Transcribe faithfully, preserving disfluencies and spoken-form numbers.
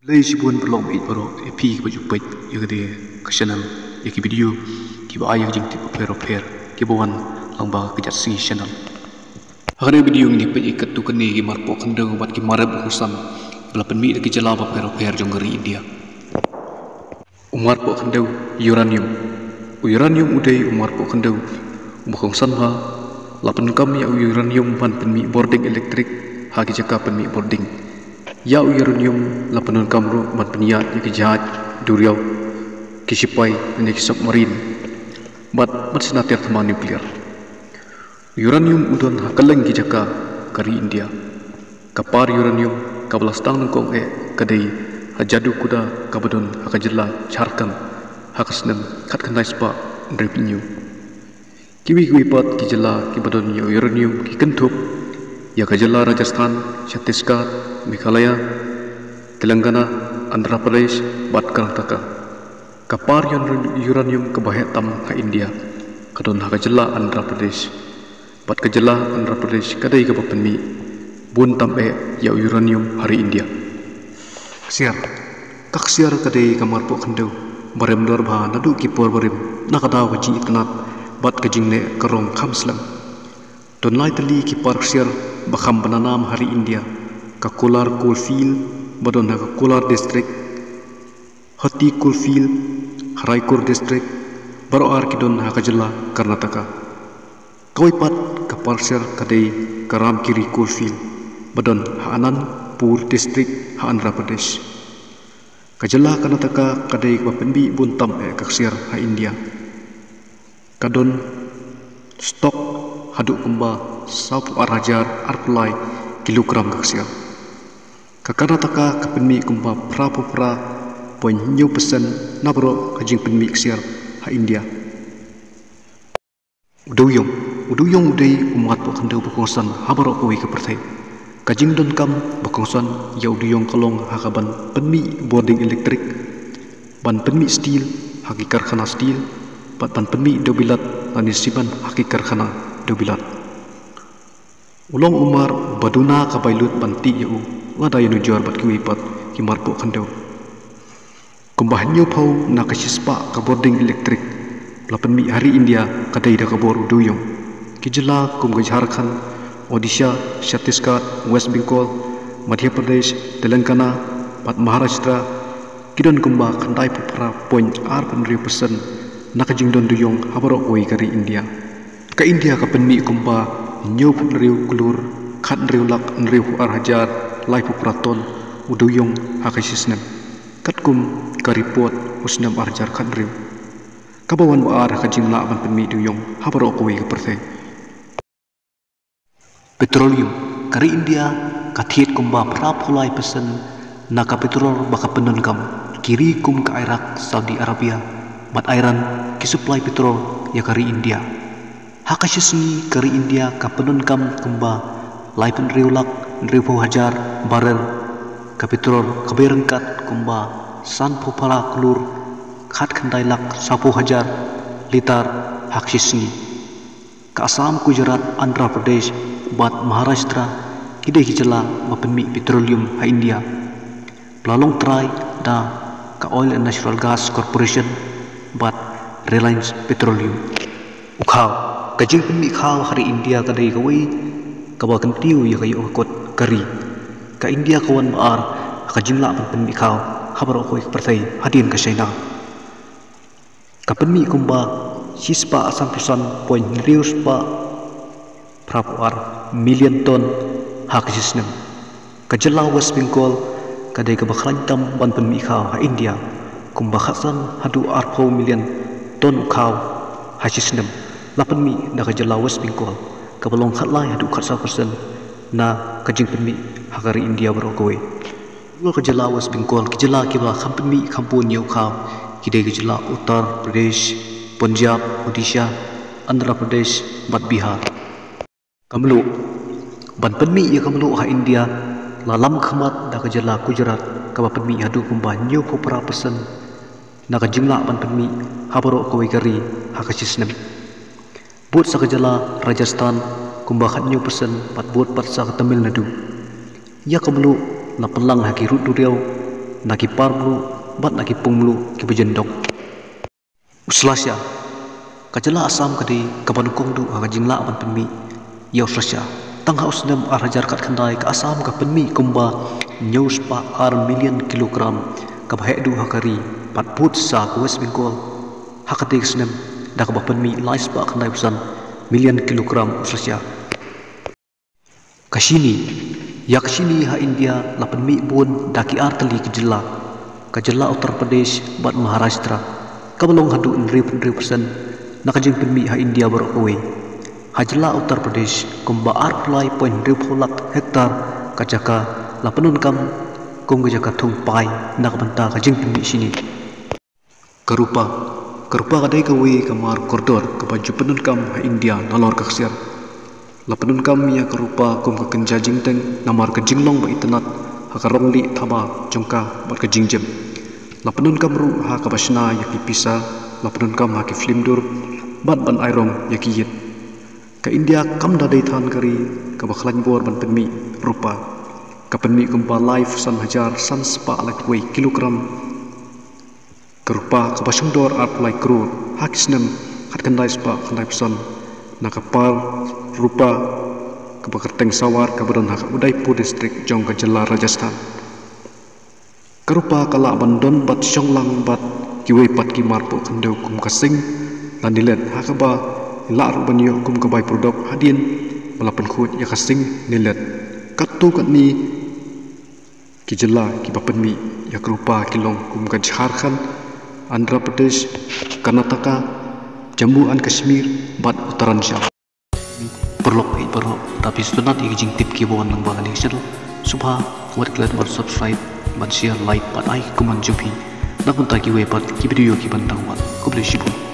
Khublei shibun paralok baieit baroh ïa phi kiba ju peit ïa kane ka channel, ïa ki video kiba ai ïa ki jingtip bapher bapher kiba wan lyngba ka Jaitsngiew Channel. Ha kane ka video ngin ïa peit ïa katto katne ki marpoh khyndew bad ki marep ba kongsan ba la pynmih da ki jylla bapher bapher jong ka ri India. U marpoh khyndew, uranium. U uranium u dei u marpoh khyndew uba kongsan bha. La pyndonkam ïa u uranium ban pynmih bording elektrik ha ki jaka pynmih bording. Ïa u uranium la pyndonkam ruh ban pynïaid ïa ki jahaj duriaw, ki shipai ne ki submarine, bad ban shna tiar thma nuclear. Uranium u don ha kylleng ki jaka ka ri India. Ka par uranium kaba la sdang nyngkong eh ka dei ha Jadukuda kaba don ha ka jylla Jharkhand ha ka snem khatkhyndai spah hynriewphew hynñiew. Kiwei kiwei pat ki jylla kiba don ïa u uranium ki kynthup ïa ka jylla Rajasthan, Chhattisgarh, Meghalaya, Telangana, Andhra Pradesh bad Karnataka. Ka par ïa u uranium kaba heh tam ha India ka don ha ka jylla Andhra Pradesh. Bad ka jylla Andhra Pradesh ka dei kaba pynmih bun tam eh ïa u uranium ha ri India. Ksiar. Ka ksiar ka dei ka marpoh khyndew ba rem dor bha naduh ki por barim, na ka daw ka jingitynnad bad ka jingneh ka rong kham slem. Don lai tylli ki par ksiar ba kham bha namar ha ri India: ka Kolar Coalfield ba don ha ka Kolar District, Hatti Coalfield ha Raikor District, baroh ar ki don ha ka jylla Karnataka. Kawei pat ka par ksiar ka dei ka Ramgiri Coalfield ba don ha Anandpur District ha Andhra Pradesh. Ka jylla Karnataka ka dei kaba pynmih bun tam eh ka ksiar ha India. Ka don stock haduh kumba sawphew ar hajar arphew lai kilogram ka ksiar. Ka Karnataka ka pynmih kumba phraphew phra point hynñiew percent na baroh ka jingpynmih ksiar ha India. U dewïong. U dewïong u dei u marpoh khyndew ba kongsan ha baroh kawei ka pyrthei. Ka jingdonkam ba kongsan ïa u dewïong ka long ha kaban pynmih bording elektrik, ban pynmih steel ha ki karkhana steel, bad ban pynmih dewbilat lane simen ha ki karkhana dewbilat. U long u mar ba duna ka bai lut ban tih ïa u lada ïanujor bad kiwei pat ki marpoh khyndew. Kumba hynñiewphew na ka shispah ka bording elektrik ba la pynmih ha ri India ka dei da ka bor u dewïong. Ki jylla kum ka Jharkhand, Odisha, Chhattisgarh, West Bengal, Madhya Pradesh, Telangana bad Maharashtra ki don kumba khyndaiphew phra point arphew hynriew percent na ka jingdon dewïong ha baroh kawei ka ri India. Ka India ka pynmih kumba hynñiewphew hynriew klur khathynriew lak hynriewphew ar hajar laiphew phra ton u dewïong ha ka shisnem, katkum ka report u snem ar hajar khathynriew, kaba wan ba ar ha ka jinglah ban pynmih dewïong ha baroh kawei ka pyrthei. Petroleum. Ka ri India ka thied kumba phraphew lai percent na ka petrol ba ka pyndonkam. Ki ri kum ka Iraq, Saudi Arabia bad Iran ki supply petrol ïa ka ri India. Ha ka shisngi ka ri India ka pyndonkam kumba laiphew hynriew lak hynriewphew hajar barrel ka petrol, kaba ryngkat kumba sanphew phra klur khatkhyndai lak sawphew hajar litar ha ka shisngi. Ka Assam, Gujarat, Andhra Pradesh bad Maharashtra ki dei ki jylla ba pynmih petroleum ha India, ba la long trai da ka Oil and Natural Gas Corporation bad Reliance Petroleum. U khaw. Ka jingpynmih khaw ha ri India ka dei kawei kaba kyntiew ïa ka ïoh ka kot ka ri. Ka India ka wan ba ar ha ka jinglah ban pynmih khaw ha baroh kawei ka pyrthei hadien ka China. Ka pynmih kumba shispah sanphew san point hynriew spah phraphew ar million ton ha ka shisnem. Ka jylla West Bengal ka dei kaba khlaiñ tam ban pynmih khaw ha India, kumba khatsan haduh arphew million ton u khaw ha shisnem la pynmih da ka jylla West Bengal, kaba long khatlai haduh khatsaw percent na ka jingpynmih ha ka ri India baroh kawei. Halor ka jylla West Bengal, ki jylla kiba kham pynmih kham bun ïa u khaw ki dei ki jylla Uttar Pradesh, Punjab, Odisha, Andhra Pradesh bad Bihar. Ka mluh. Ban pynmih ïa ka mluh ha India la lam khmat da ka jylla Gujarat, kaba pynmih haduh kumba hynñiewphew phra percent na ka jinglah ban pynmih ha baroh kawei ka ri ha ka shisnem. Bud sa ka jylla Rajasthan kumba khathynñiew percent bad bud pat sa ka Tamil Nadu. Ïa ka mluh la pynlang ha ki rud duriaw na ki par mluh bad na ki pung mluh kiba jyndong. U slasha. Ka jylla Assam ka dei kaba nyngkong duh ha ka jinglah ban pynmih ïa u slasha. Tang ha u snem ar hajar khatkhyndai ka Assam ka pynmih kumba hynñiew spah ar million kilogram kaba heh duh ha ka ri, bad bud sa ka West Bengal ha katei ka snem da kaba pynmih lai spah khyndaiphew san million kilogram u slasha. Ka shini. Ïa ka shini ha India la pynmih bun da ki ar tylli ki jylla, ka jylla Uttar Pradesh bad Maharashtra, kaba long haduh hynriewphew hynriew percent na ka jingpynmih ha India baroh kawei. Ha jylla Uttar Pradesh kumba arphew lai point hynriewphew lak hektar ka jaka la pyndonkam kum ka jaka thung paai na ka bynta ka jingpynmih shini. Ka rupa. Ka rupa ka dei kawei ka mar kordor kaba ju pyndonkam ha India nalor ka ksiar. La pyndonkam ïa ka rupa kum ka kynja jingteng namar ka jinglong ba itynnad ha ka rong lieh thaba jong ka bad ka jingjep. La pyndonkam ruh ha kaba shna ïa ki pisa, la pyndonkam ha ki film dur bad ban ai rong ïa ki ïit. Ka India kam da dei than ka ri kaba khlaiñ bor ban pynmih rupa. Ka pynmih kumba laiphew san hajar san spah laiphew wei kilogram ka rupa kaba shongdor arphew lai klur ha ki snem khatkhyndai spah khyndaiphew san na ka par rupa kaba kyrteng Sawar kaba don ha ka Udaipur district jong ka jylla Rajasthan. Ka rupa ka lah ban don bad shong lang bad kiwei pat ki mar pohkhyndew kum ka sing lane ïlet, ha kaba i lah ruh ban ïoh kum ka by-product hadien ba la pynkhuid ïa ka sing ne ïlet. Katto katne ki jylla kiba pynmih ïa ka rupa ki long kum ka Jharkhand, Andhra Pradesh, Karnataka, Jammu and Kashmir bad Uttarakhand. Paralok, paralok, lada phi sngewtynnat ïa ki jingtip kiba wan lyngba kane ka channel, sngewbha wat klet ban subscribe, ban share, like bad ai comment jong phi na ka bynta kiwei pat ki video kiban dang wan. Khublei shibun.